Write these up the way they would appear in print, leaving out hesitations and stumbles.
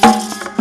Thank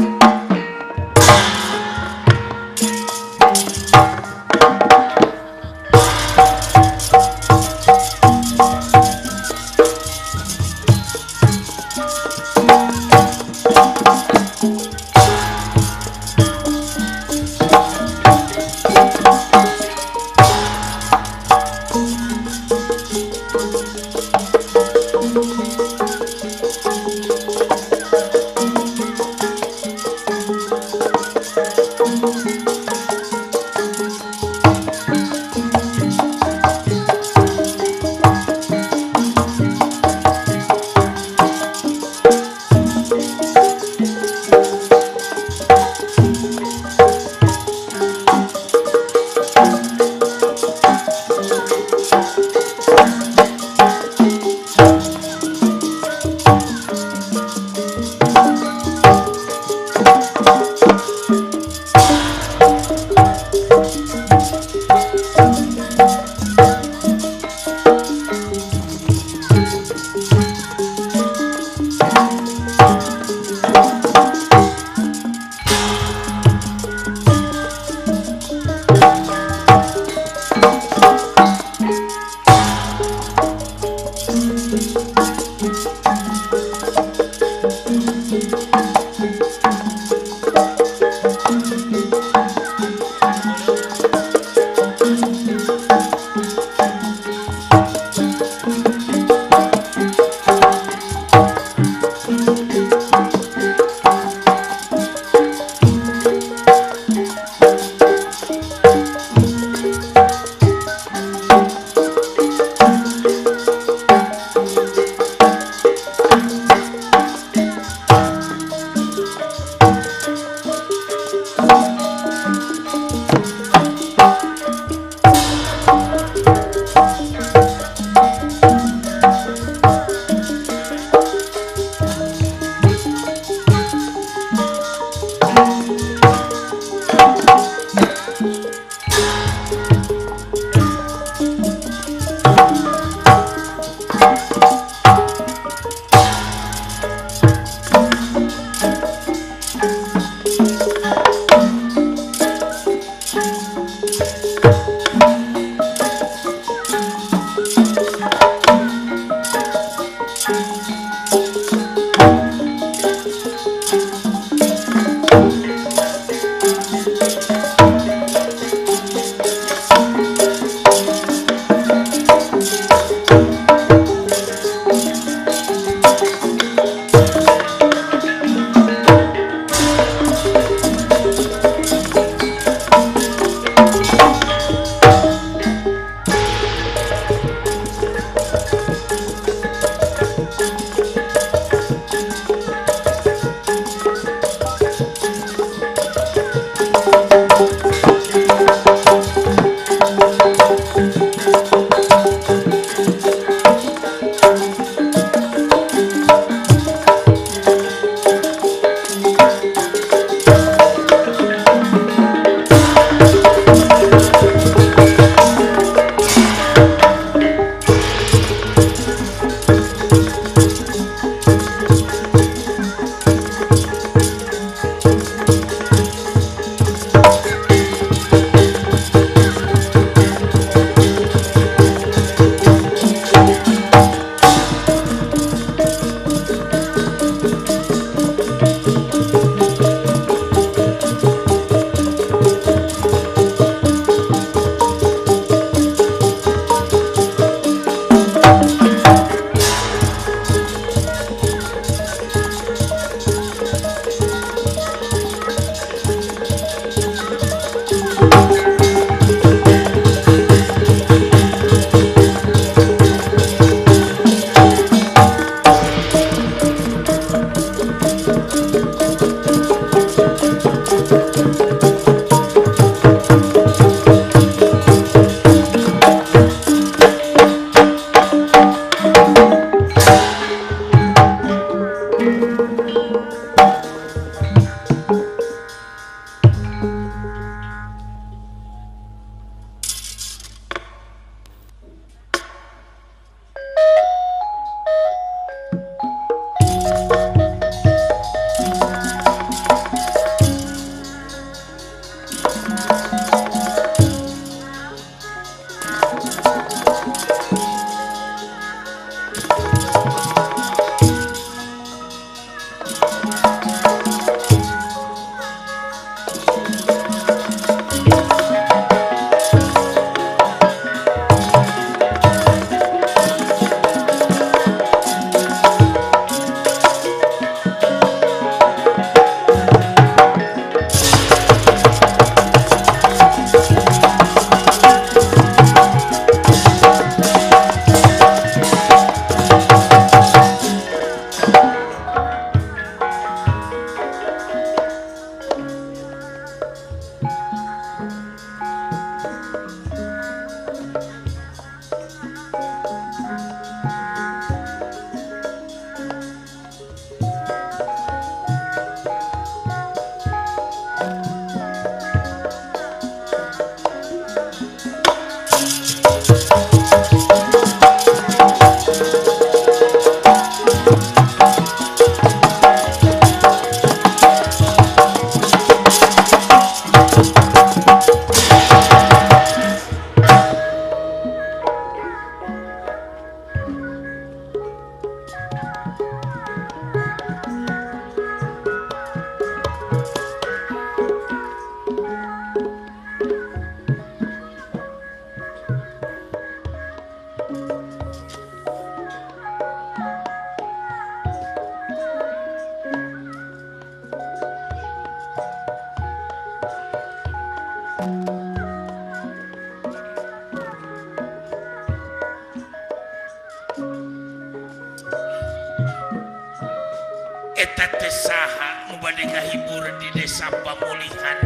bade ngahibur di desa Pamulihan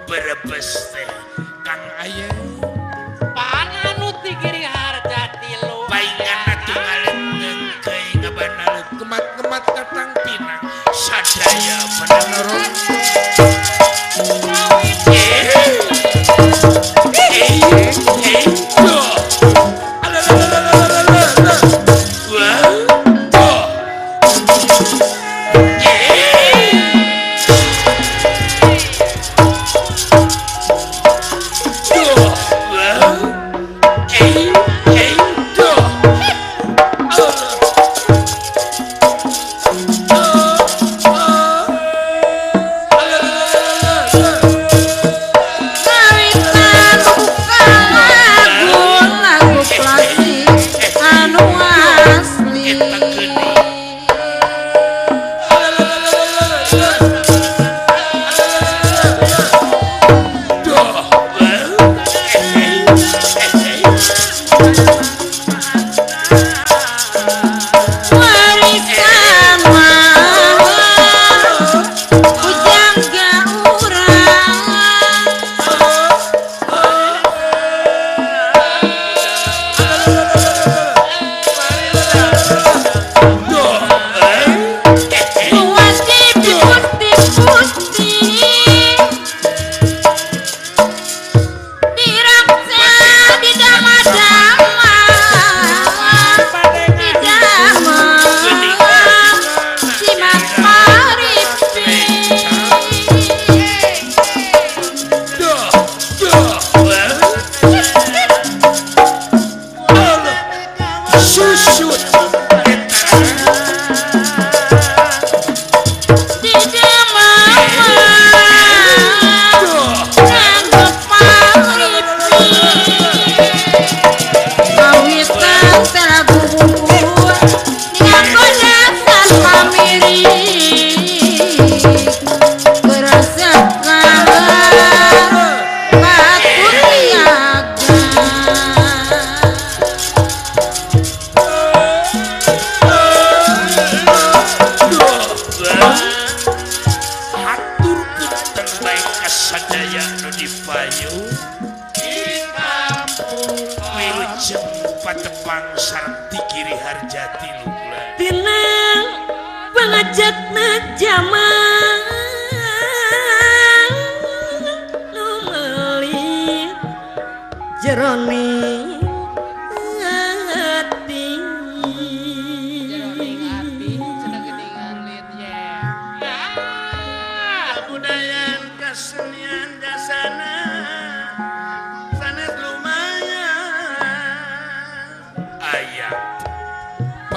Brebes teh Kang Aya panganut di Giri Harja tilu paingan atuh ngaleungkeun ngabanalut kemat-kemat katang pinang sadaya pada lorong.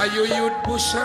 Payuyud buser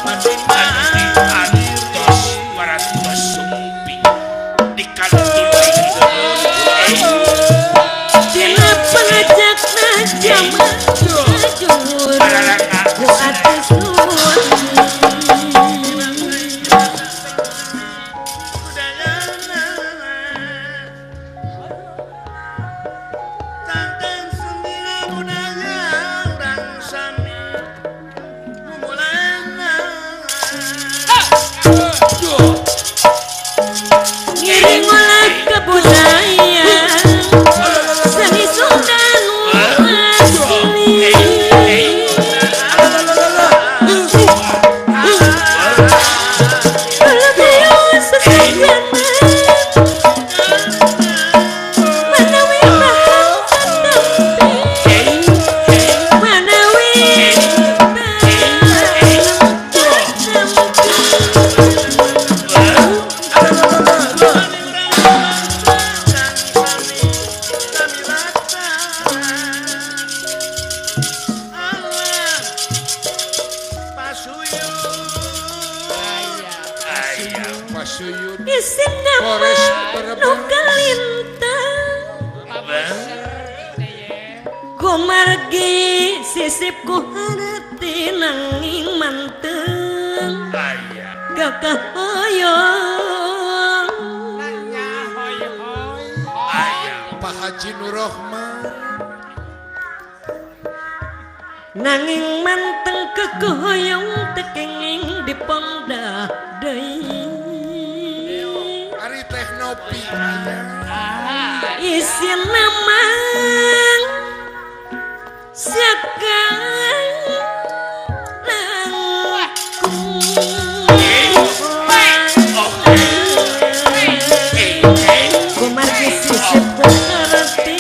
Masih Suyud isina nu kalintang kumargi sisip ku harti nanging manteng kakah hoyong Pak Haji Nurrohman nanging manteng kekohoyong tekenging dipondah deui ari teh nopi aya isina mang sakan kumargi sisip ku harti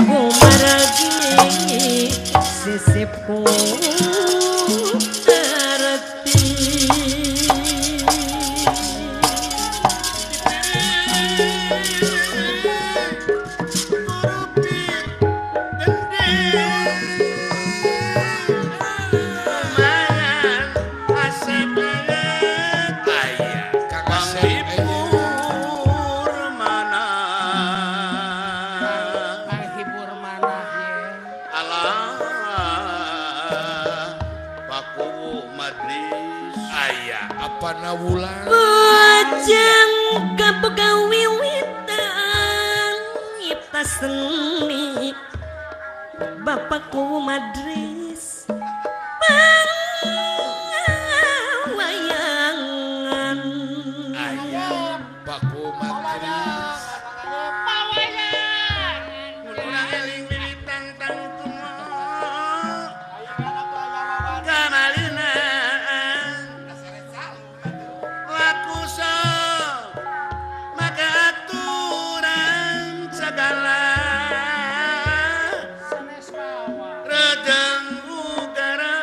kumargi sisip ku harti bojang kapegawiwitan nyipta seni Bapakku Madris pawayangan ayah Bapakku Madris pawayangan urang eling wiwitan tangtuna kamalina laku sok maka aturan segala redeng ugara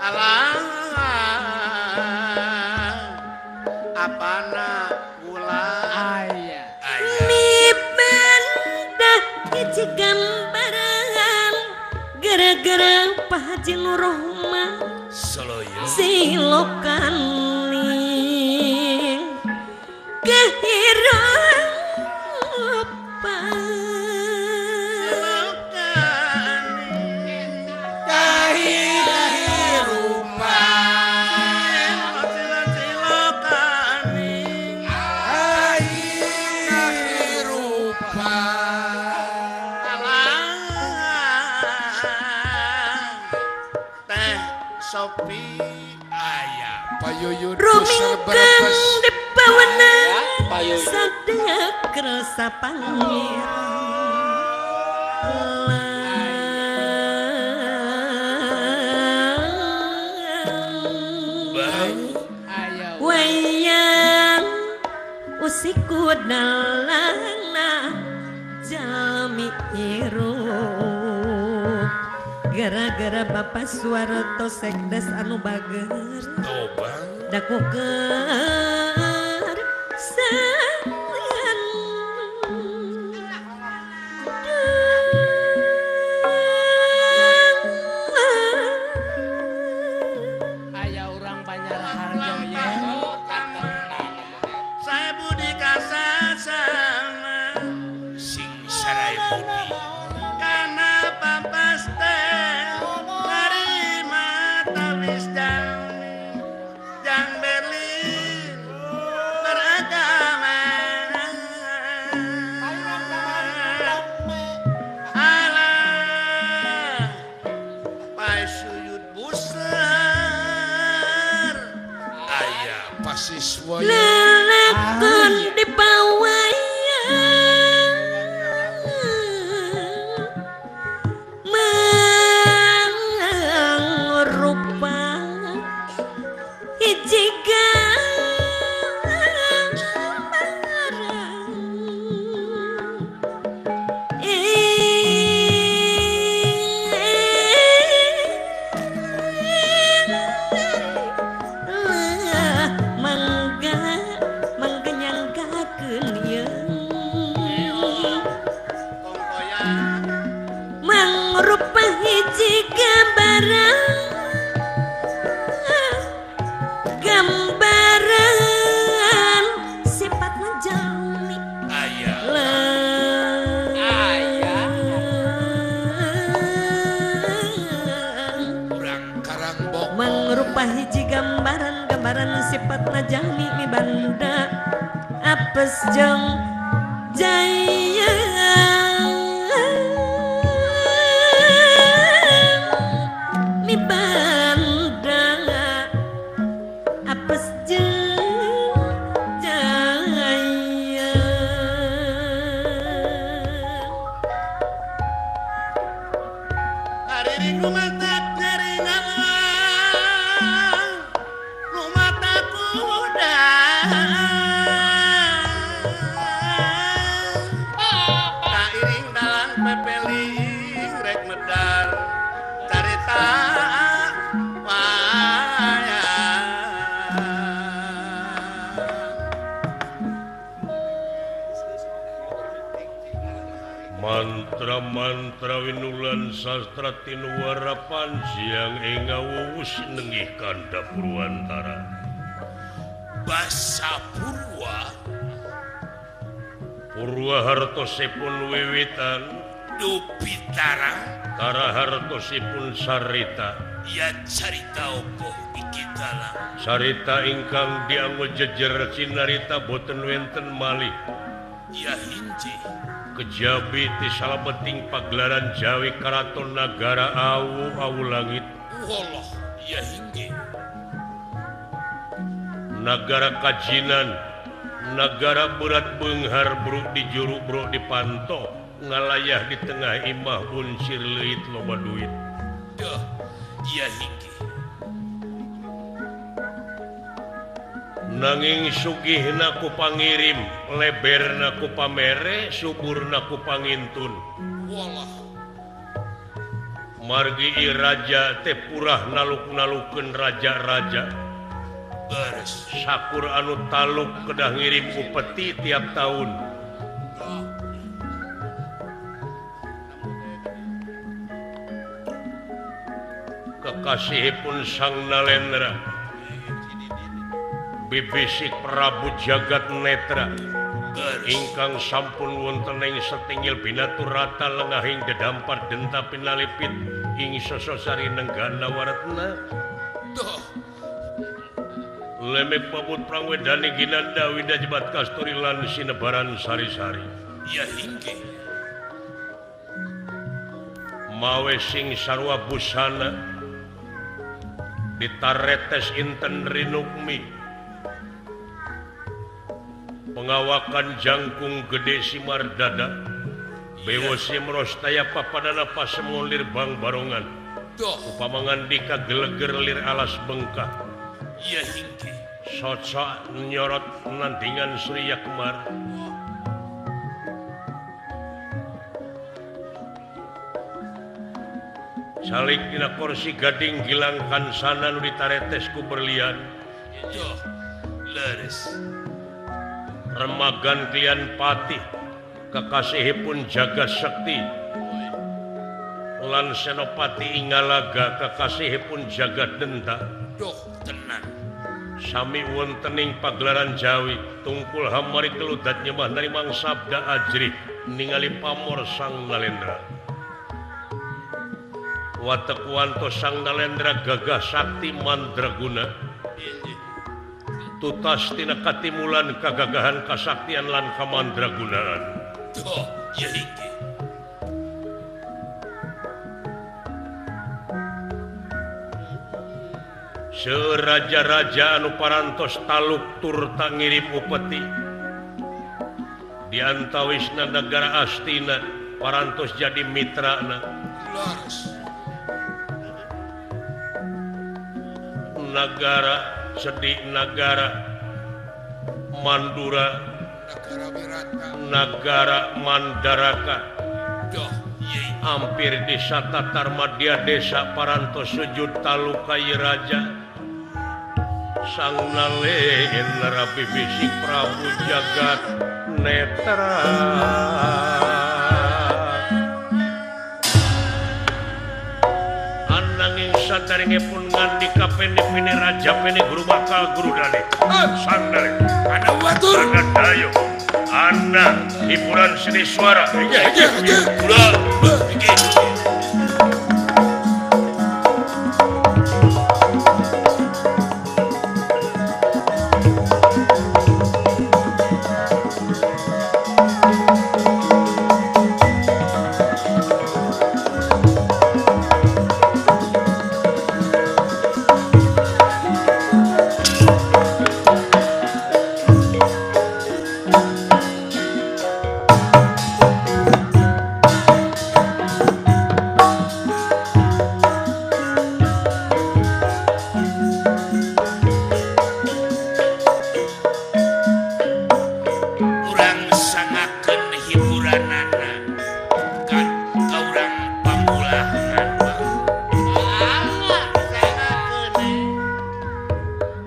alah apana ulah aya mipendah hiji gambaran gara-gara Pak Haji Nurrohman silokaning kehirupan Sopi aya payuyun rumingkang di pawenan sadaya kersa pangir wayang usiku dalangna jalmi hirup gara-gara Bapak Suwarto sekdes anu bager daku keur salian aya urang Banjarharjo ye saya budi kasasama sing sarai budi kana pampas teh narima tawis jang Berlin beragama alah pasuyut buser aya pasiswa lelakon di bawayang Gambaran sifatna jalmi aya aya urang Karangbok mangrupa hiji gambaran gambaran sifatna jalmi mibanda apes jeung jaya mibanda apes jeung jaya. Ari mata jaringan nu mata kuda iring dalang pepeling rek medar carita wayang. Mantra-mantra winulan sastra tinuwara pansiang ing ngawuwus nenggih kandha Purwantara. Basa Purwa Purwa hartosipun wiwitan Dupitara tara hartosipun sarita. Ya carita opo iki dalang? Sarita ingkang dianggo jejer cinarita boten wenten malih. Ya hinji kejabi ti salabeting pagelaran Jawi Karaton Nagara awu awu langit. Wallah ya hinji nagara kajinan nagara berat beunghar bruk di juru bruk di panto ngalayah di tengah imah unsir leuit loba duit. Duh ya hinji nanging sugihna ku pangirim leberna ku pamere suburna ku pangintun. Walah margi i raja teh purah naluk-nalukeun raja-raja. Beres sakur anu taluk kedah ngirim upeti tiap tahun. Kekasihipun Sang Nalendra bibisik Prabu Jagat Netra ingkang sampun wonten ing setinggil binaturata lengahing dedampar denta pinalipit ing sososari nenggana waretna. Duh lemek pabut prangwedani ginanda winda jebat kasturi lan sinebaran sari-sari. Ya inggih mawe sing sarwa busana ditaretes inten rinukmi pengawakan jangkung gede simar dada bewo simrostaya papadana pasemon lir bang barongan. Duh upama ngandika geleger lir alas bengkah. Ya inggih socok nyorot nandingan Surya Kemar. Salik dina kursi gading gilang kansana nu ditaretes ku berlian. Duh leres remagan klian patih kekasihipun jaga sekti lan senopati ingalaga kekasihipun jaga denta. Duh tenan sami wontening pagelaran Jawi tungkul hamari keludat nyembah narimang sabda ajrih ningali pamor Sang Nalendra. Watek wanto Sang Nalendra gagah sakti mandraguna tutas tina katimulan kagagahan kasaktian lan kamandragunaan. Duh ya inggih seraja-raja anu parantos taluk turta ngirim upeti diantawisna negara Astina parantos jadi mitrana. Nagara Sedih Nagara Mandura Nagara Mandaraka hampir desa Tatar Madya Desa parantos sujud talukai raja Sang Nalendra bibisik Prabu Jagat Netra. Ananging Daringipun ngandika pene-pene raja pene guru bakal guru dale. Sandale. Ana watur. Ana dayo. Ana hiburan seni suara.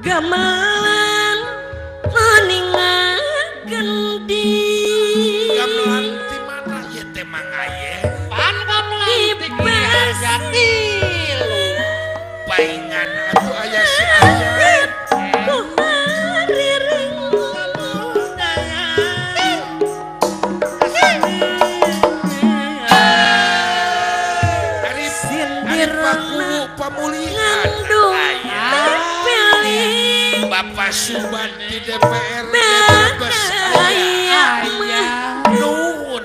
Gamelan meningakeun di gamelan ti mana ieu teh Mang Aye? Pan gamelan ti Jatilu. Paingan atuh aya si Aye. Ari Pakuwu pamulihan Bapak Suban di DPR Brebes aya nuhun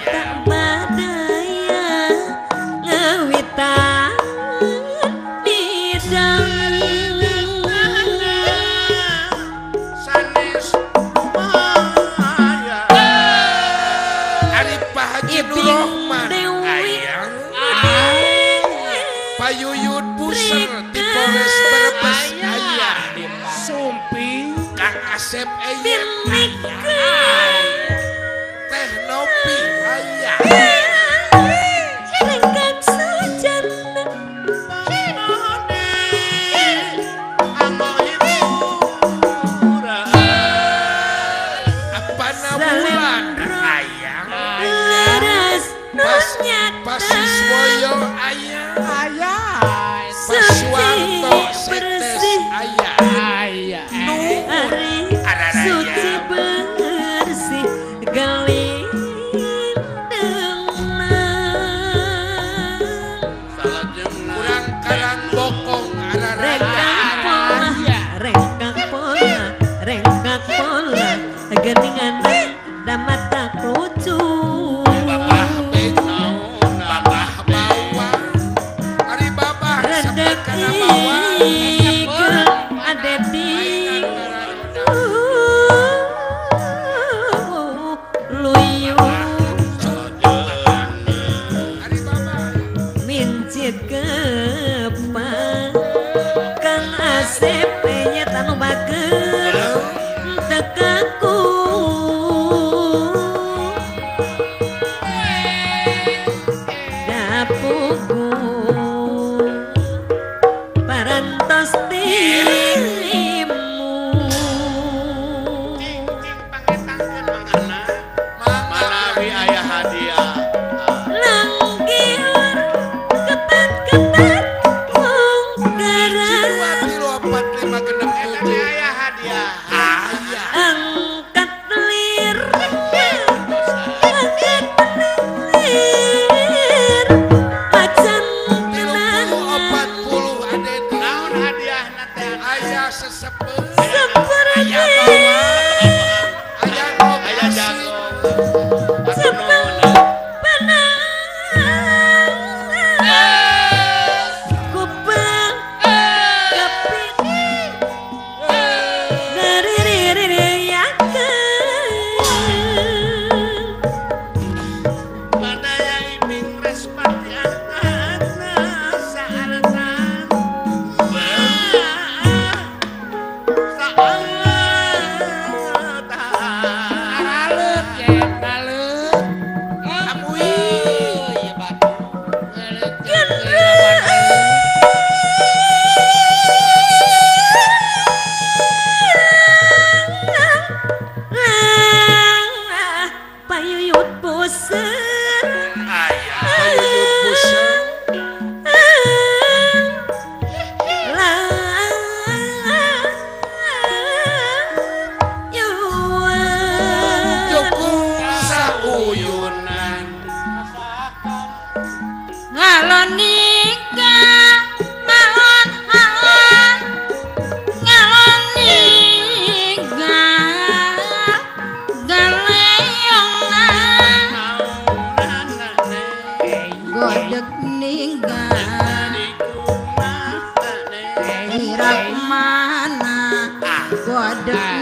tak badaya ngawitan bidang sanes maya Ari Pak Haji Nurrohman aya Payuyun Buser di Polres Brebes aya Sumpi Kang Asep aya Teh Nopi aya Rengkang sajana Apana bulan aya leres nu Pas nyata Siswoyo aya Pasuwarto Setes bersih aya aya nuhun ari suci bersih gelindengna Urang Karang Bokong araraya rengkang pola rengkang pola geningan damata lucu Bapak Bejo Bapak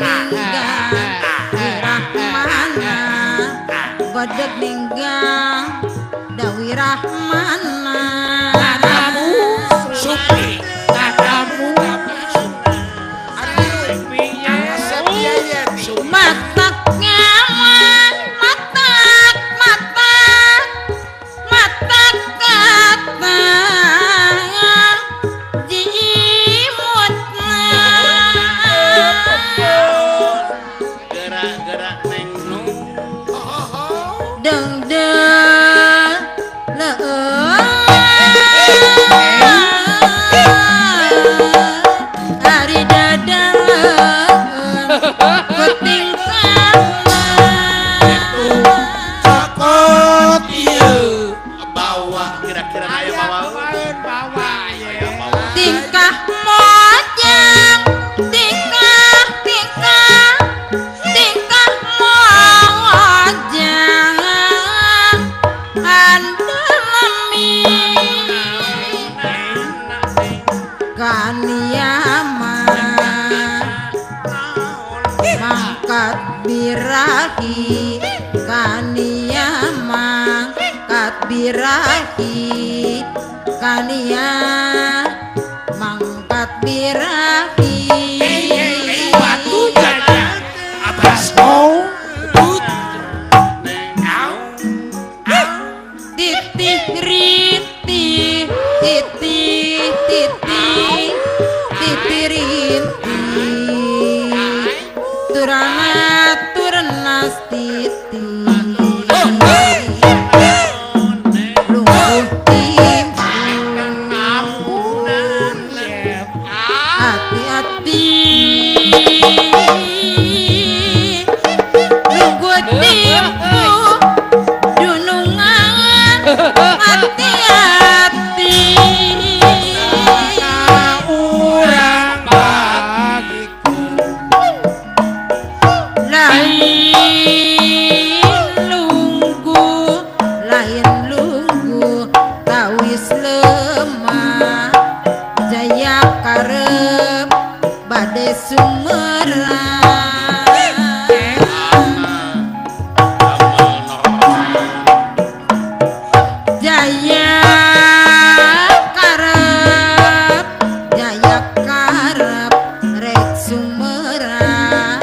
ninggal Wirahmana godeg ninggal Dawirahmana tatamu supi tatamu matak nyaman matak matak matak kata jimutna gerak-gerak neng nu deng deng leuh ari dadang cokot ieu bawa kira-kira aya bawa bawa tingkah mojang tingkah tingkah tingkah mojang andalami kaniama mangkat birahi kania mangkat birahi kania mangkat birahi batu jajan atas mau titih rintih titih titih titih rintih turana turnas titi lungguh timbul hati-hati lungguh timbul dunungan hati-hati urang bagiku lain lungguh tawis lemah jaya karep bade sumerang jaya karep rek sumerang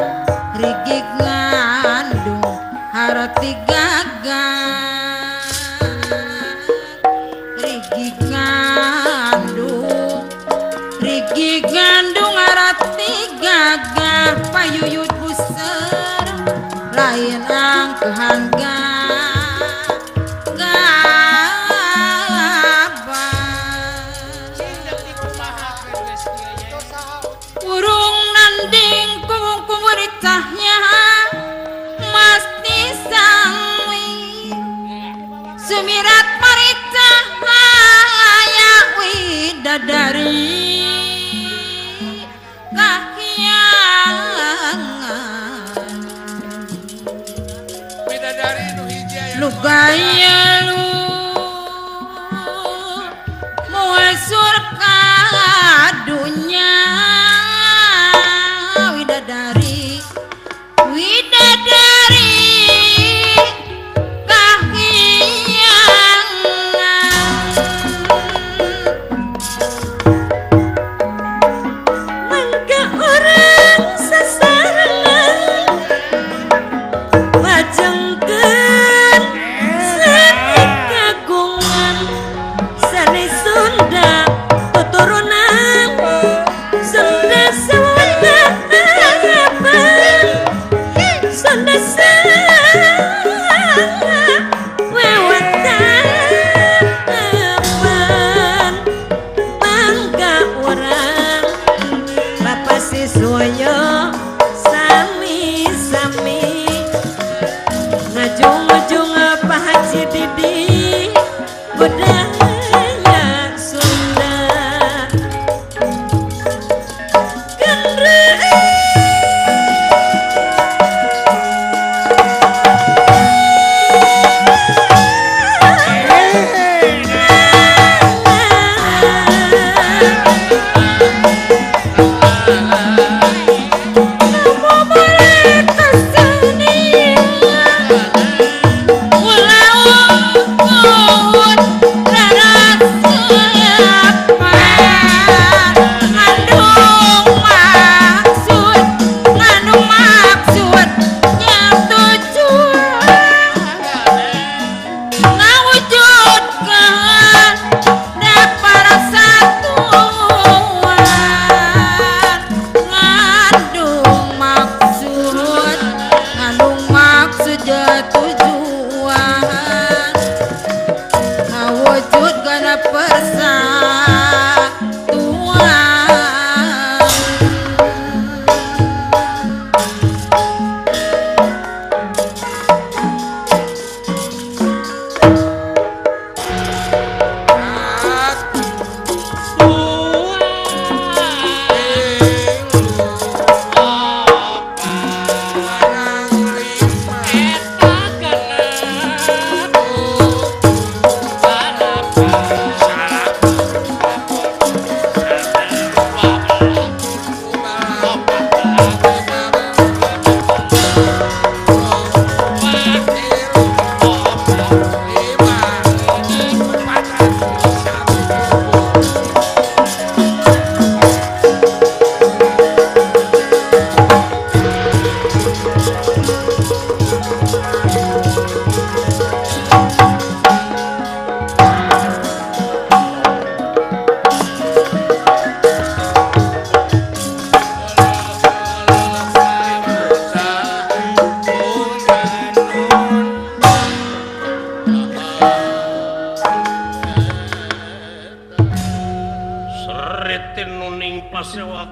rigig ngandung harti gagah rigig ngandung harti gagah payuyut buser lain angkehan urung nanding kungkung cahya masti sangwi sumirat marica aya widadari kahyangan widadari nu hiji aya lugaya lu muasur ka dunya widadari widadari kahyangan mangga orang sasarengan wajengkeun seni kagungan seni Sunda tuturunan Sunda sawetapan Sunda sawetapan mangga orang Bapak Siswoyo sami-sami ngajung-ngajung Pak Haji Didi budaya Sunda genre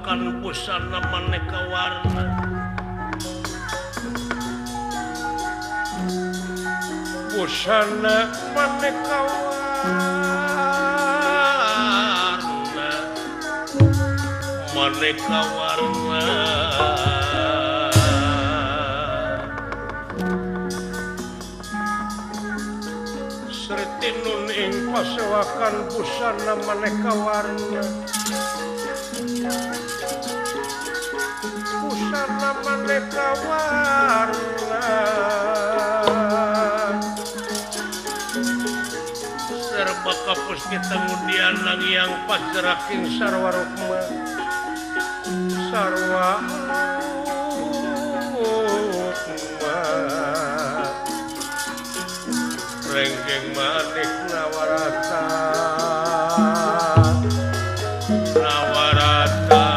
pasewakan busana maneka warna. Busana maneka warna, maneka warna. Sritinun ing pasewakan busana maneka warna, busana maneka warna. Serba kapus kitengudian langiang pajeraking sarwa rukma, sarwa rukma. Renggeng manik nawarata, nawarata.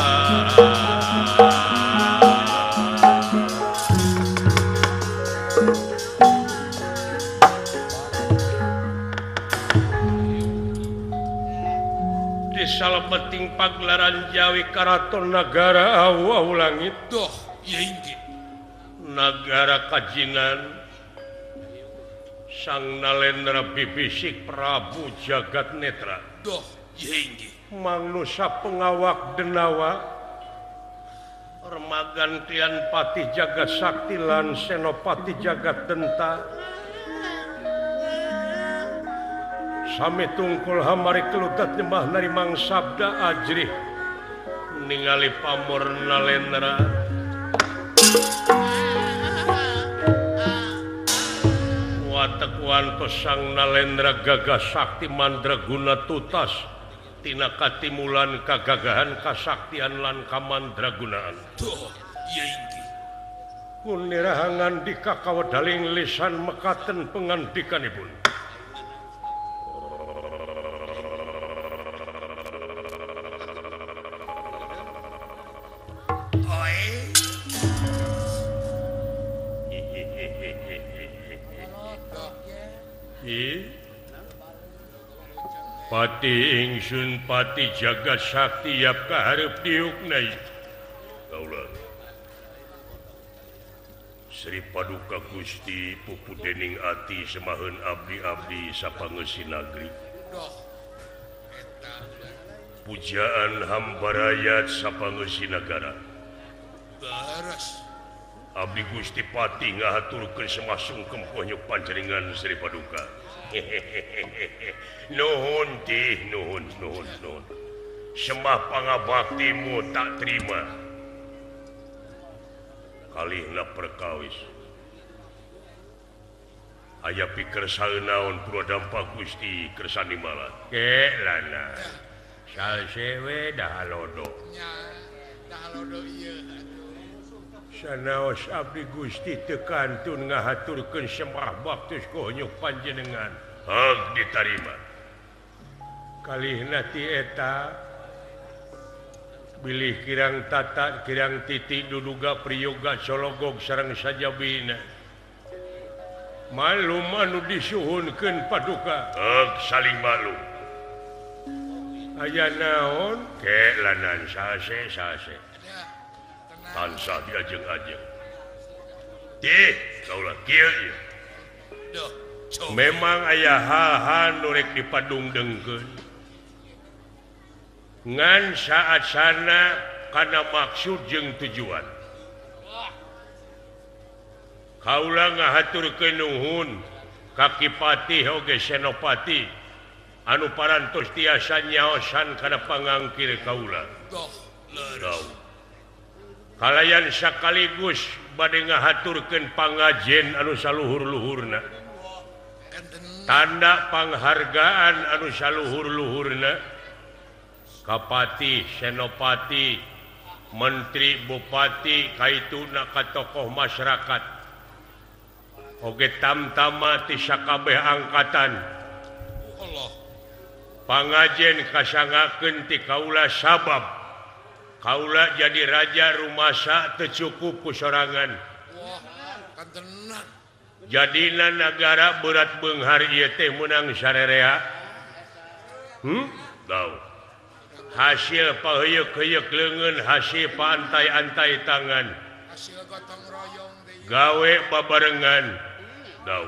Di salebeting pagelaran Jawi Karaton Nagara Awu Langit, doh ieu inggih nagara kajinan Sang Nalendra bibisik Prabu Jagat Netra. Doh ieu inggih mangnusa pengawak denawa remagantian Patih Jagat Sakti lan Senopati Jagat Denta. Sami tungkul hamari keludat nyembah narimang sabda ajrih ningali pamor Nalendra. Watek wantos Sang Nalendra gagah sakti mandraguna tutas tina katimulan kagagahan kasaktian lan kamandragunaan. Duh, ieu inggih. Kunirahangan dika kawedaling lisan mekaten pengandikanipun. Pati ingsun pati jagat sakti yap kaharep diukna kaula. Sri Paduka Gusti pupu dening ati semaheun abdi-abdi sapangeusi nagri. Pujaan hambarayat sapangeusi nagara. Abdi Gusti Pati ngahaturkeun semah sungkem konyuk panjenengan Sri Paduka. Nuhun tih, nuhun, nuhun, nuhun. Semah pangabaktimu tak terima. Kalihna perkawis. Aya pikersa naon purwadampa Gusti kersani malah. Ke lana. Salsewe dahalodo. Nya, dahalodo ieu atuh. Sanaos abdi Gusti teu kantun ngahaturkeun sembah baktos kohonyuk panjenengan. Heg ditarima. Kalihna ti eta bilih kirang tata kirang titik duduga priyoga sologog sareng sajabina. Malum anu disuhunkeun paduka. Heg saling malum. Aya naon? Ke lanan sase sase. Tansah diajeng-ajeng. Tih, kaulah kieu ieu. Memang aya hal-hal nu rek dipadungdengkeun. Ngan saat sana kana maksud jeung tujuan. Kaula ngahaturkeun nuhun ka Ki Patih oge Senopati anu parantos tiasa nyaosan kana pangangkir kaula. Kalayan sakaligus bade ngahaturkeun pangajen anu saluhur-luhurna. Tanda panghargaan anu saluhur-luhurna ka Patih, Senopati, Menteri, Bupati, kaituna ka tokoh masyarakat. Oge tamtama ti sakabeh angkatan. Pangajen kasangakeun ti kaula sabab kaula jadi raja rumasa teu cukup ku sorangan. Jadina nagara berat beunghar ieu teh meunang sarerea. Tahu. Hasil paheuyeuk-heuyeuk leungeun, hasil paantai-antai tangan. Hasil gotong royong deui. Gawe babarengan. Dau.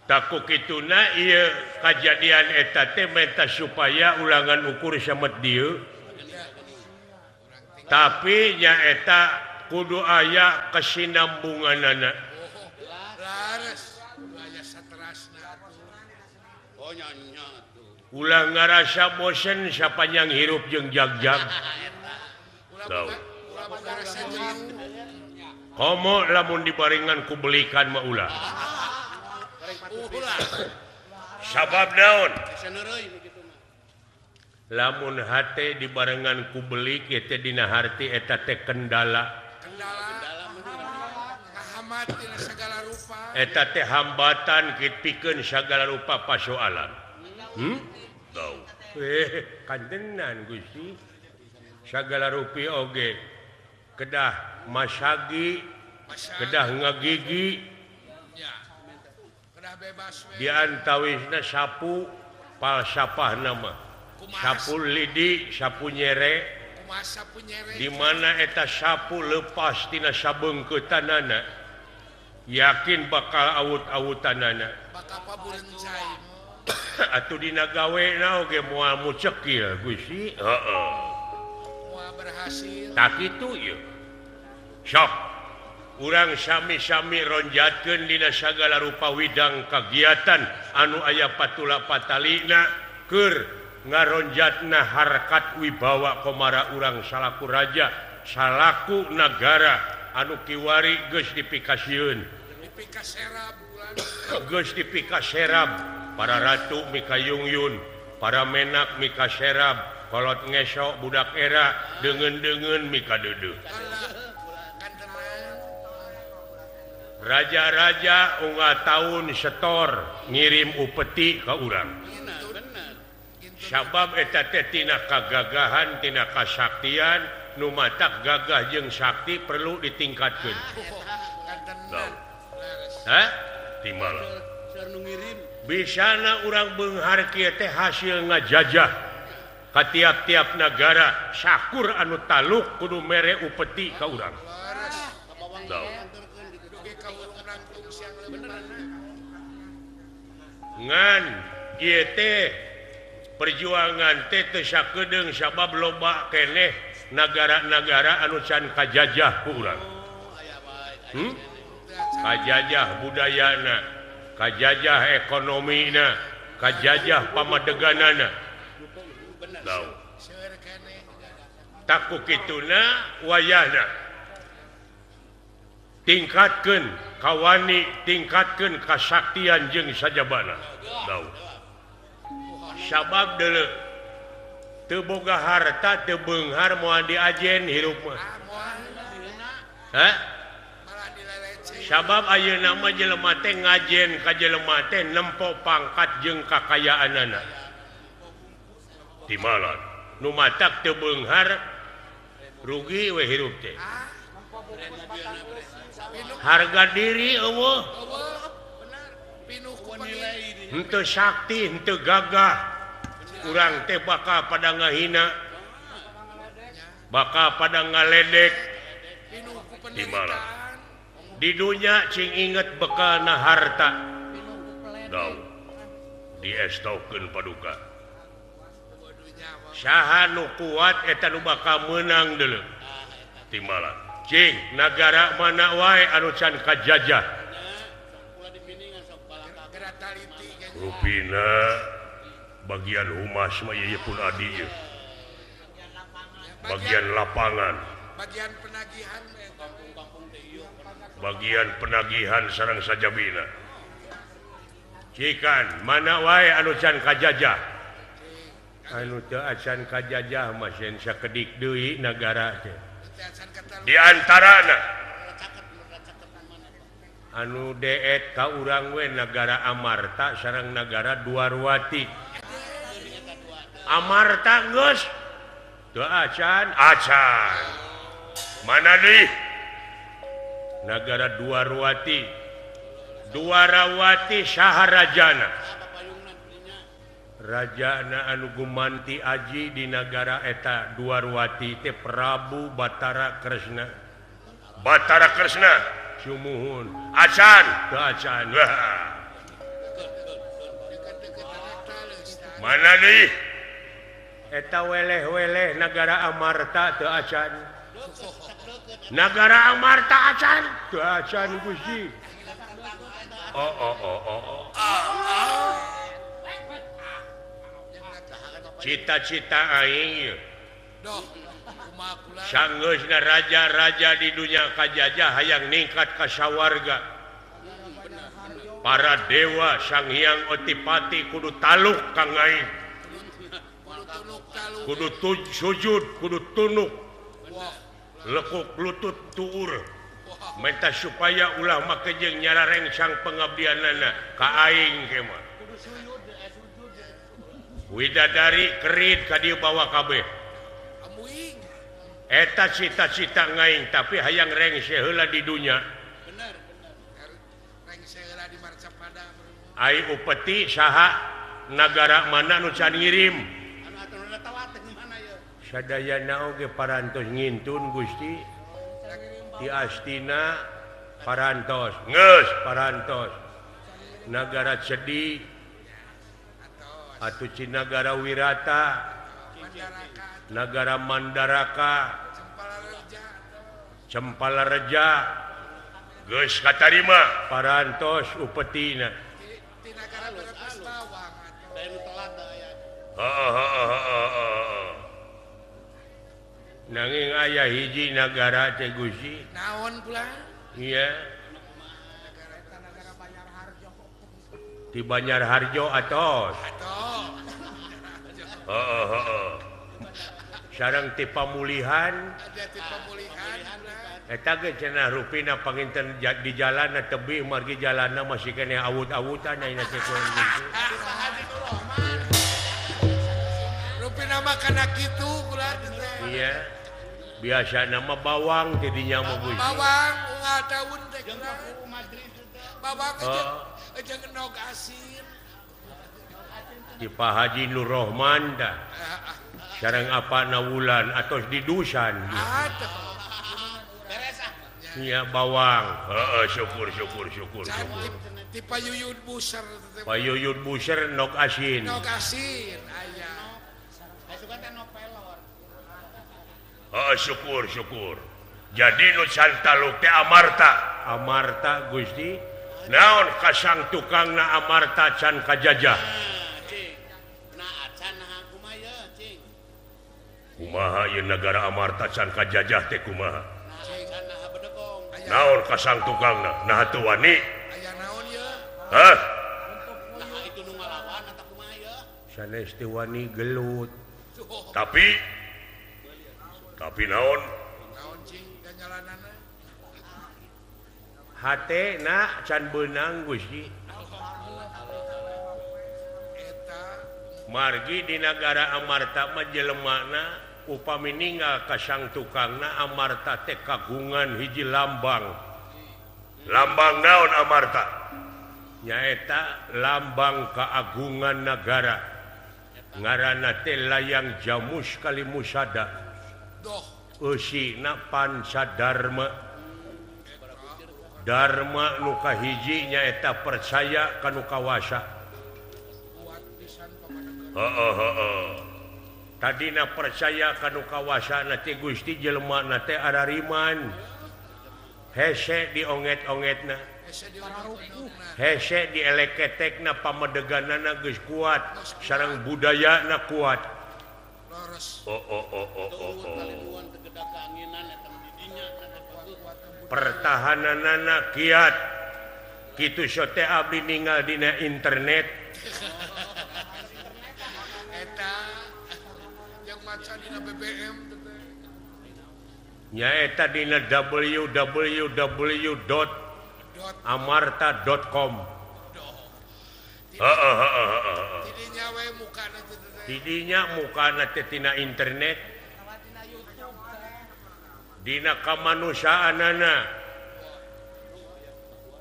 Taku kituna ieu kajadian eta teh menta supaya ulangan ukur samet dieu. Tapi nyaeta kudu aya kesinambunganana. Lares, aya saterasna atuh. Oh nya nya atuh. Ulah ngarasa bosen sapanjang hirup jeung jagjag. Ulah boga rasa jenuh. Komo lamun dibarengan ku belikan mah ulah. Sabab naon? Lamun hate dibarengan ku belik ieu teh dina harti eta teh kendala. Kendala kahamat dina sagala rupa. Eta teh hambatan pikeun sagala rupa pasoalan. Tau. Kantenan Gusti. Sagala rupi oge kedah masagi, kedah ngagigi. Di antawisna sapu palsapah nama. Sapu lidi, sapu nyere. Di mana eta sapu lepas tina sabeungkeutanana, yakin bakal awut-awutanana. Atuh dina gawena oge moal mucekil Gusti. Heeh. Moal berhasil. Tak kitu ieu. Sok urang sami-sami ronjatkeun dina sagala rupa widang kagiatan anu aya patula patalina keur ngaronjatna harkat wibawa komara urang salaku raja salaku nagara anu kiwari geus dipikasieun geus dipikaserab para ratu mikayungyun para menak mikaserab kolot ngesok budak era deungeun-deungeun mikadeudeuh raja-raja unggal tahun setor ngirim upeti ka urang. Sabab eta teh tina kagagahan tina kasaktian nu matak gagah jeung sakti perlu ditingkatkeun. Hah? Timala. Bisana urang beunghar kieu teh hasil ngajajah ka tiap-tiap nagara sakur anu taluk kudu mere upeti ka urang. Ngan ieu teh perjuangan teh teu sakedeung sabab loba keneh nagara-nagara anu can kajajah ku urang. Kajajah budayana, kajajah ekonomina, kajajah pamadeganana. Taku kituna wayahna tingkatkeun kawani, tingkatkeun kasaktian jeung sajabana. Sabab deuleu teu boga harta teu beunghar moal diajen hirup mah. Hah? Sabab ayeuna mah jelema teh ngajen ka jelema teh nempo pangkat jeung kakayaanana. Timalan nu matak teu beunghar rugi we hirup teh. Harga diri eueuh. Henteu sakti, henteu gagah. Urang teh bakal pada ngahina, bakal pada ngaledek. Timalan di dunya cing inget bekalna harta. Dau diestokeun paduka. Saha nu kuat eta nu bakal meunang deuleu. Timalan cing nagara mana wae anu can kajajah. Rupina bagian humas mah ieu pun adi ieu. Bagian lapangan, bagian penagihan, bagian penagihan sareng sajabina. Cikan mana wae anu can kajajah. Anu teu acan kajajah mah sieun sakedik deui nagara teh. Di antarana anu deet ka urang we nagara Amarta sareng nagara Dwarwati. Amarta geus teu acan acan. Mana deui? Nagara Dwarwati. Dwarawati saha rajana? Rajana anu gumanti aji di nagara eta Dwarwati teh Prabu Batara Kresna. Batara Kresna sumuhun acan teu acan. Mana deui eta weleh-weleh nagara Amarta teu acan. Nagara Amarta acan teu acan Gusti. Oh oh oh oh. Cita-cita aing sanggeusna raja-raja di dunia kajajah hayang ningkat ka sawarga. Para dewa Sang Hyang Otipati kudu taluk ka aing, kudu sujud, kudu tunuk, lekuk lutut tuur, minta supaya ulah make jeung nyararengsang pengabdianana ka aing ke mah. Widadari kerit ka dieu bawa kabeh. Eta cita-cita ngaing tapi hayang rengse heula di dunya. Bener bener. Rengse heula di Marcapada. Ai upeti saha nagara mana nu can ngirim? Sadayana oge parantos ngintun Gusti. Di Astina parantos, geus parantos. Nagara Cedi atuh Cinagara Wirata, Nagara Mandaraka, Cempala Reja, geus katarima parantos upetina. Nanging aya hiji nagara teh Gusti. Naon pula? Iya. Di Banjarharjo atos. Sareng ti pamulihan eta ge cenah rupina panginten di jalan tebih margi jalanna masih keneh awut-awutan ayeuna teh kitu. Rupina mah kana kitu kula teh. Iya. Biasana mah bawang ti dinya mah Gusti. Bawang unggal daun teh. Bawang jeung endog asin. Di Pak Haji Nur Rohman dah. Sareng apana wulan atos didusan. Iya bawang. Heeh, syukur syukur syukur syukur. Di Payuyun Buser. Payuyun Buser nok asin. Nok asin aya. Heeh, syukur syukur. Jadi nu cantaluk teh Amarta. Amarta Gusti. Naon kasang tukangna Amarta can kajajah. Kumaha ieu nagara Amarta can kajajah teh kumaha? Naon kasang tukangna? Naha teu wani? Aya naon ieu? Hah? Naha itu nu ngalawan atawa kumaha ieu? Sanes teu wani gelut. Tapi naon? Naon cing ganjalanana? Hate na can beunang Gusti. Margi di nagara Amarta mah jelemana upami ninggal ka sang tukangna Amarta teh kagungan hiji lambang. Lambang naon Amarta? Nyaeta lambang keagungan nagara. Ngaranna teh layang jamus kalimusada. Eusina pancadarma. Dharma nu kahiji nyaeta percaya ka nu kawasa. Tadina percaya ka nu kawasa na teh Gusti jelema na teh arariman. Hese dionget-ongetna. Hese dieleketekna pamedeganana geus kuat, sareng budayana kuat. Oh oh oh oh oh. Pertahananana kiat. Kitu sote abdi ninggal dina internet. Nyaeta dina www.amarta.com. Tidinya mukana teh tina internet. Dina kamanusiaanana.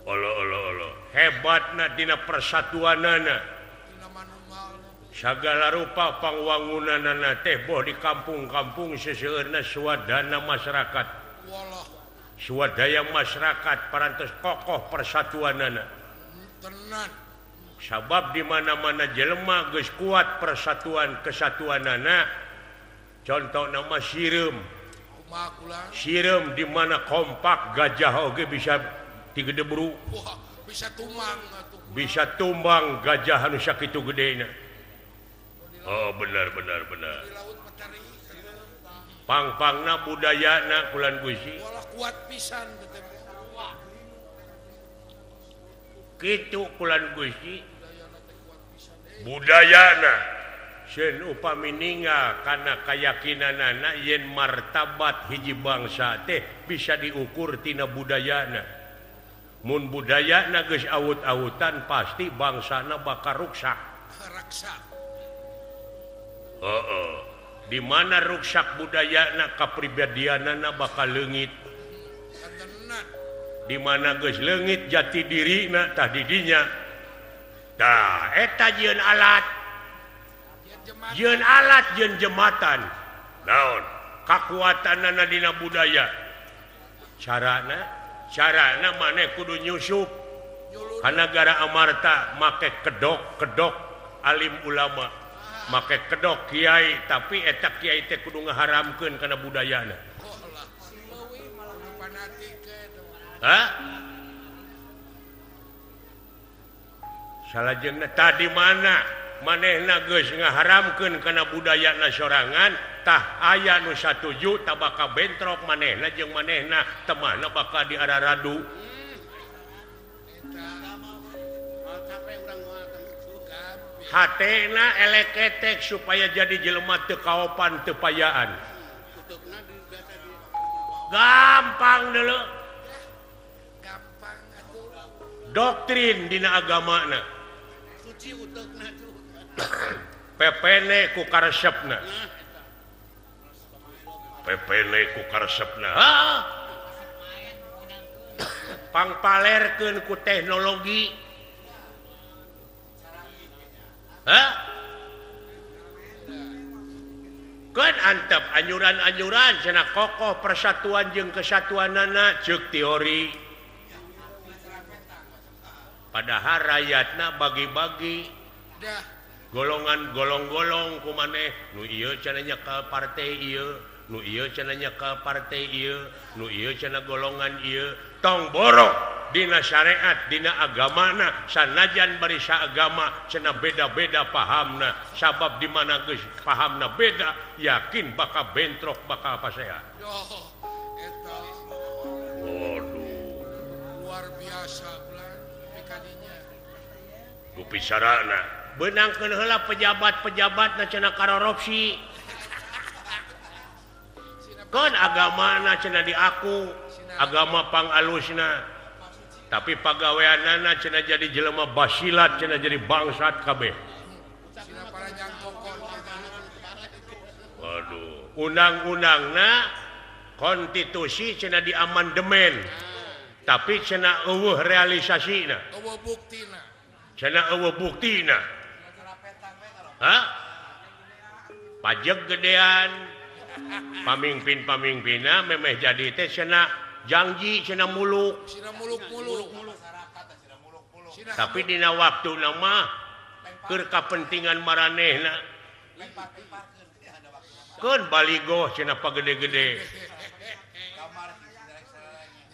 Olo olo olo. Hebatna dina persatuanana. Sagala rupa pangwangunanana teh boh di kampung-kampung seseueurna swadana masyarakat. Swadaya masyarakat parantos kokoh persatuanana. Tenan. Sabab di mana-mana jelema geus kuat persatuan kesatuanana. Contoh nama sireum. Sireum di mana kompak gajah oge bisa tigedebru. Bisa tumbang atuh. Bisa tumbang gajah anu sakitu gedena. Oh benar benar benar. Pang-pangna budayana kulan Gusti. Kuat pisan teh. Kitu kulan Gusti. Budayana sieun upami ninggal kana kayakinanana yen martabat hiji bangsa teh bisa diukur tina budayana. Mun budayana geus awut-awutan pasti bangsana bakal ruksak. Raksa. Di mana ruksak budayana kapribadianana bakal leungit. Di mana geus leungit jati dirina tah di dinya. Tah eta jieun alat. Jieun alat jieun jembatan. Naon? Kakuatanana dina budaya. Carana maneh kudu nyusup ka nagara Amarta make kedok-kedok alim ulama. Make kedok kiai tapi eta kiai teh kudu ngaharamkeun kana budayana. Hah? Salajengna tadi mana manehna geus ngaharamkeun kana budayana sorangan tah aya nu satuju tah bakal bentrok manehna jeung manehna temahna bakal diararadu. Hatena eleketek supaya jadi jelema teu kaopan teu payaan. Gampang dulu. Doktrin dina agamana. Pepene ku karesepna. Pepene ku karesepna. Pangpalerkeun ku teknologi. Hah? Kan antep anjuran-anjuran cenah kokoh persatuan jeung kesatuanana ceuk teori. Padahal rakyatna bagi-bagi. Golongan golong-golong ku maneh nu ieu cenah nyekel partai ieu, nu ieu cenah nyekel partai ieu, nu ieu cenah golongan ieu. Tong borok dina syariat dina agamana sanajan bari saagama cenah beda-beda pahamna sabab di mana geus pahamna beda yakin bakal bentrok bakal pasea. Eta waduh luar biasa bulan pikadinya ku pisarana beunangkeun heula pejabat-pejabatna cenah korupsi keun agamana cenah diaku agama pangalusna tapi pagaweanana cenah jadi jelema basilat cenah jadi bangsat kabeh. Waduh, undang-undangna konstitusi cenah diamandemen. Tapi cenah eueuh realisasina. Eueuh buktina. Cenah eueuh buktina. Hah? Pajak gedean. Pamingpin-pamingpinna memeh jadi teh cenah janji cenah muluk. Cenah muluk-muluk. Tapi dina waktu nama keur kapentingan maranehna. Keun baligoh cenah pagede-gede.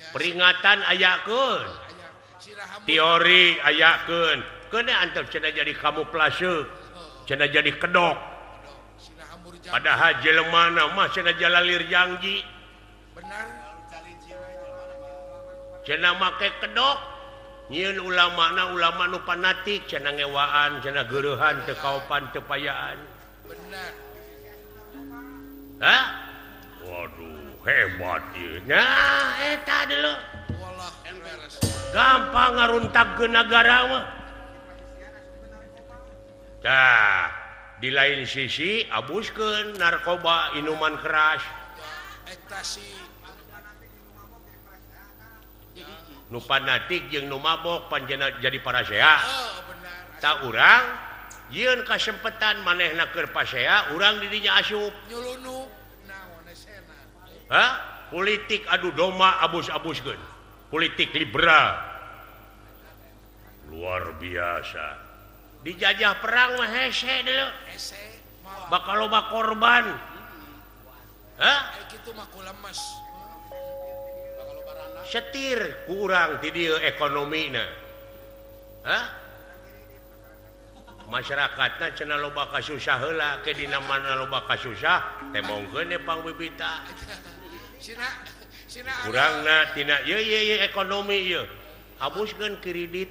Peringatan ayakeun. Teori ayakeun. Keun antep cenah jadi kamuflase. Cenah jadi kedok. Padahal jelemana mah cenah jalalir janji. Benar. Cenah make kedok nyieun ulamana ulama nu fanatik cenah ngewaan cenah geureuhan teu kaopan teu payaan. Benar. Hah? Waduh, hebat ieu. Nah, eta deuleu. Wallah beres. Gampang ngaruntagkeun nagara mah. Tah, di lain sisi abuskeun narkoba inuman keras. Ekstasi. Nu fanatik jeung nu mabok panjenengan jadi parasea. Oh, benar. Ta urang Yeun kasempetan manehna keur pasea urang di dinya asup. Nyulunu naon esena. Hah? Politik adu domba abus-abuskeun. Politik liberal. Luar biasa. Dijajah perang mah hese deuleu. Hese. Bakal loba korban. Hah? Kitu mah ku lemes. Setir kurang ti dieu ekonomina. Hah? Masyarakatna cenah loba kasusah heula ke dina mana loba kasusah temongkeun pangbibita. Kurangna tina ieu ieu ekonomi ieu. Abuskeun kredit.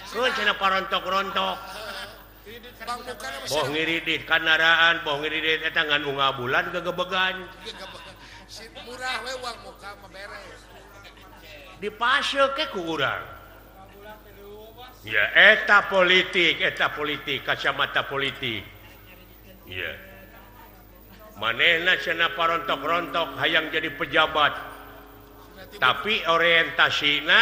Keun cenah parontok-rontok. Boh ngiridit kandaraan, boh ngiridit eta ngan unggal bulan gegebegan. Murah we uang muka mah beres. Dipase ke ku urang. Ya eta politik, kacamata politik. Ya. Manehna cenah parontok-rontok hayang jadi pejabat. Tapi orientasina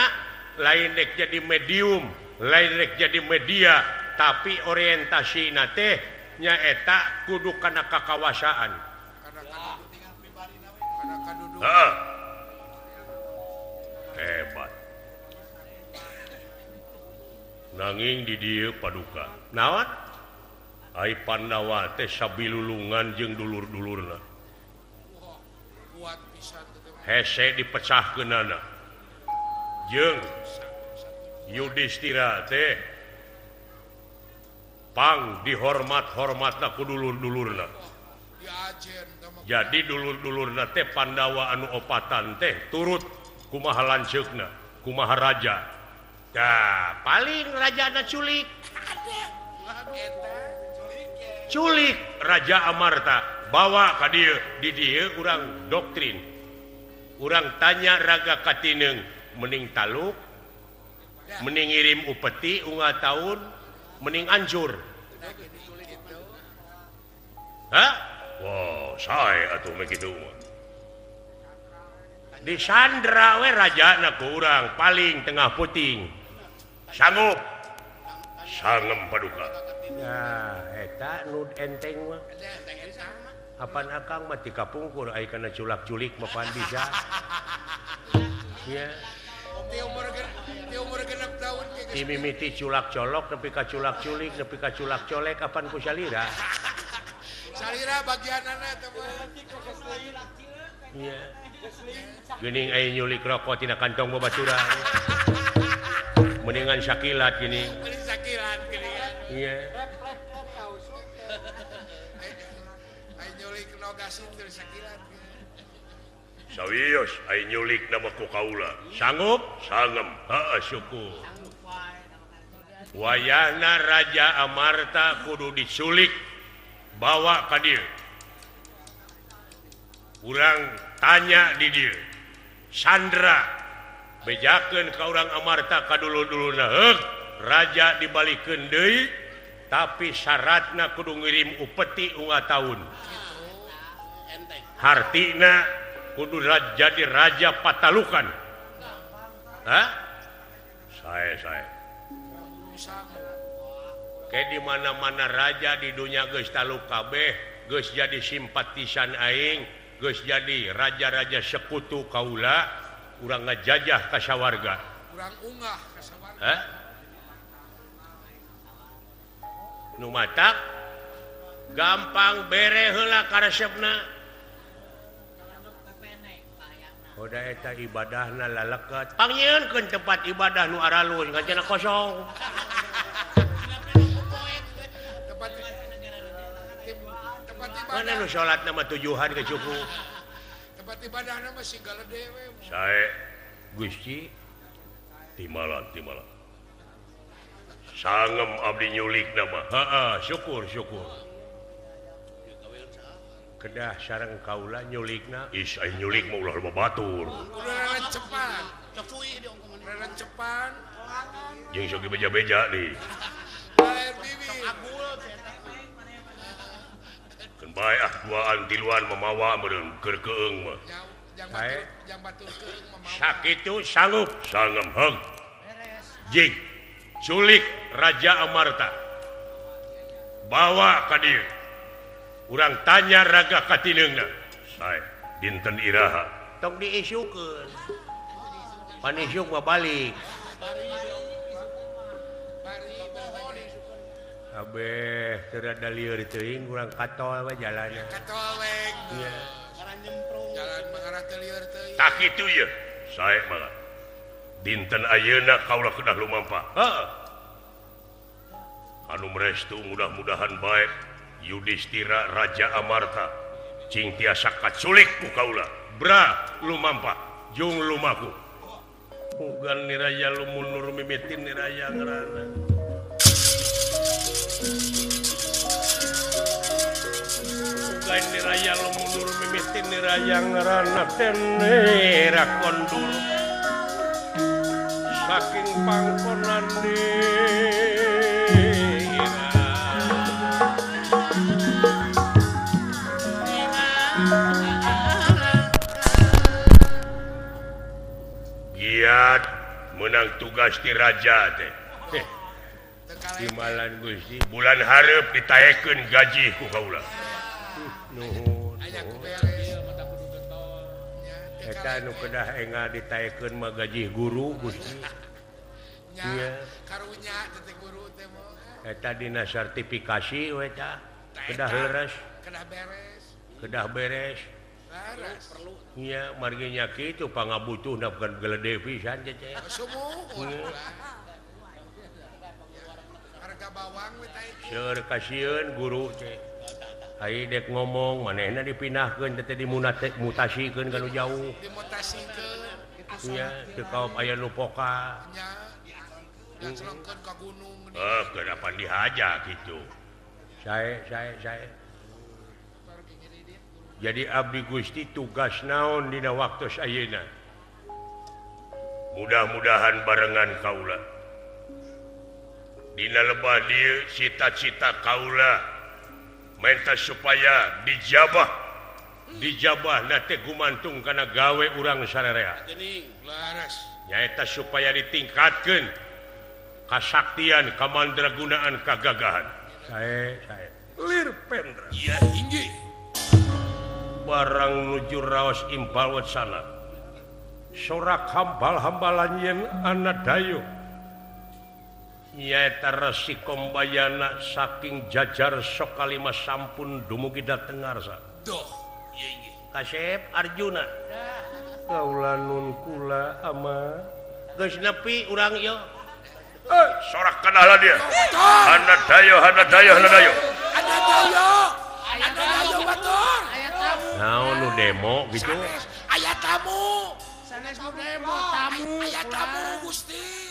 lain rek jadi medium, lain rek jadi media, tapi orientasina teh nyaeta kudu kana kakawasaan. Heeh. Hebat. Nanging di dieu paduka. Naon? Ai Pandawa teh sabilulungan jeung dulur-dulurna. Kuat pisan hese dipecahkeunana. Jeung Yudhistira teh pang dihormat-hormatna ku dulur-dulurna. Jadi dulur-dulurna teh Pandawa anu opatan teh turut kumaha lanceukna, kumaha raja. Dah, paling rajana culik. Culik Raja Amarta, bawa ka dieu, di dieu urang doktrin. Urang tanya raga katineung, mending taluk, mending ngirim upeti unggal taun, mending ancur. Hah? Wow, sae atuh mah kitu mah. Disandra we rajana ku urang paling tengah puting. Sanggup. Sangem paduka. Nah, eta nu enteng mah. Apan akang mah ti kapungkur ai kana culak-culik mah pan bisa. Nya. Ti umur 6 tahun ti mimiti culak colok nepi ka culak-culik nepi ka culak colek apan ku salira. Salira bagianana teh mah. Nya. Geuning aya nyulik rokok tina kantong babaturan. Mendingan sakilat gini. Mending sakilat gini kan. Iya. Ai nyulik nogasin teu sakilat. Sawios ai nyulik nama ku kaula. Sanggup? Sangem. Heeh, syukur. Wayahna Raja Amarta kudu diculik bawa ka dieu. Urang tanya di dieu. Sandra bejakeun ka urang Amarta ka dulur-dulurna, heuk raja dibalikeun deui tapi syaratna kudu ngirim upeti unggal taun. Hartina kudu jadi raja patalukan. Hah? Sae sae. Ke di mana-mana raja di dunia geus taluk kabeh, geus jadi simpatisan aing, geus jadi raja-raja sekutu kaula, urang ngajajah ka sawarga. Urang ungah ka sawarga. Hah? Nu matak gampang bere heula karesepna. Hoda eta ibadahna lalekat. Pangnyieunkeun tempat ibadah nu aralun ngajenna kosong. Mana nu salatna mah tujuhan ge cukup. Tempat ibadahna mah sigala dewe. Sae Gusti timalan timalan. Sangem abdi nyulikna mah. Heeh, syukur syukur. Kedah sareng kaula nyulikna. Ih, ai nyulik mah ulah loba batur. Ulah cepan. Jeung sok beja-beja deui. Keun bae ah duaan tiluan mamawa meureun keur keung mah. Sakitu sanggup sangem heug. Jing Culik Raja Amarta. Bawa ka dieu. Urang tanya raga katineungna. Sae dinten iraha. Tong diisukeun. Pan isuk mah balik. Abeh teu rada lieur teuing urang katol we jalanna. Katol we. Iya. Jalan mengarah teu lieur teuing. Tah kitu ye. Sae mah. Dinten ayeuna kaula kedah lumampah. Heeh. Anu merestu mudah-mudahan bae Yudhistira Raja Amarta cing tiasa kaculik ku kaula. Bra lumampah jung lumaku. Ugan niraya lumunur mimitin niraya ngaranna. Ugan niraya lumunur mimitin niraya ngaranna tenera kondur. Saking pangkonan dira. Giat menang tugas di raja teh. Timalan Gusti bulan hareup ditaekeun gaji ku kaula. Nuhun. Eta nu kedah enga ditaekeun mah gaji guru Gusti. Nya karunya teh guru teh mah. Eta dina sertifikasi we tah. Kedah leres, kedah beres. Kedah beres. Perlu. Nya margi nya kitu pangabutuhna bukan gelede pisan teh. Sumuhun. Harga bawang we tah itu. Seur kasieun guru teh. Ai dek ngomong manehna dipindahkeun teh dimutasikeun ka nu jauh. Dimutasikeun. Nya teu kaop aya nu poka. Nya. Diaclongkeun ka gunung. Heuh, kenapa dihaja kitu. Sae sae sae. Jadi abdi Gusti tugas naon dina waktu ayeuna. Mudah-mudahan barengan kaula. Dina lebah dieu cita-cita kaula menta supaya dijabah. Dijabah na teh gumantung kana gawe urang sararea. Laras. Nyaeta supaya ditingkatkeun kasaktian, kamandragunaan, kagagahan. Sae sae. Lir Pendra. Iya inggih. Barang nuju raos impal wacana sorak hambal-hambalan yen anadayo nyaeta Resi Kombayana saking jajar Sokalima sampun dumugi dateng ngarsa. Doh ieu inggih. Kasep Arjuna. Kaula nun kula ama geus nepi urang ieu. Sorak kana dia. Anadayo anadayo anadayo. Anadayo. Anadayo batur. Naon nu demo gitu. Aya tamu. Sanes nu demo tamu. Aya tamu Gusti.